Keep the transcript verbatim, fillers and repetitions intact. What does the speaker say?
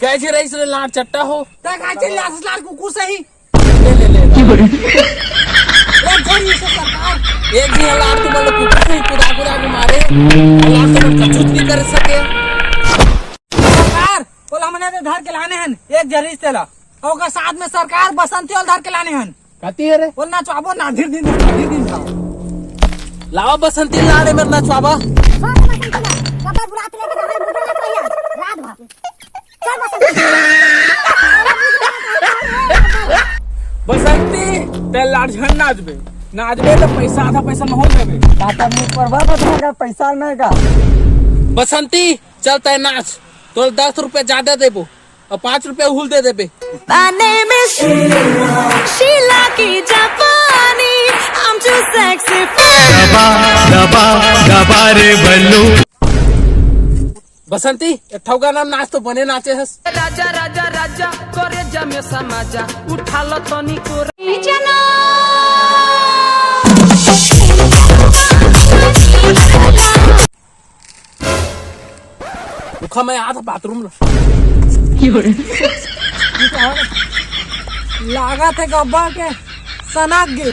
कैसे रहिस रे लाड़ चट्टा हो? तैं काचे लाड़, लाड़ कुकुर सही। ले, ले, ले, ले। एक झन इसे सरकार। एक झन लाड़ तुमन ल कुकुर सही कुदा कुदा के मारे। लाड़ तुमन कछुच नहीं कर सके। सरकार, ओला हमन धर के लाने हन, एक झन इसे ला। अउ ओकर साथ में सरकार बसंती ओला धर के लाने हन। कती हे रे? ओला नचवाबो ना, धीर दिन, धीर दिन था। लावा बसंती लाड़े में नचवाबा। छोड़ बसंती ला, कब्बे बुलात लेके तो हर बुढ़ा नचवाइया, रात भर। चल बसंती। बसंती, तैं लाड़ झन नाचबे। नाचबे तो पैसा, आधा पैसा महूँ देबे। काका मुँह पर बाबा धागा पैसा नहीं का। बसंती, चल तैं नाच। तोला दस रुपया ज्यादा देबो। अउ पाँच रुपया उहू ल दे देबे। My name is Sheila, Sheila की जापानी, I'm too sexy for दबा, दबा, दबा रे बल्लू। बसंती, एक ठो गाना में नाच तो बने नाचे हस। राजा, राजा, राजा, करे जमे समाजा, उठा लो तनी को। रुका, मैं आत हँव बाथरूम ला। लागत हे गब्बर के सनक गे।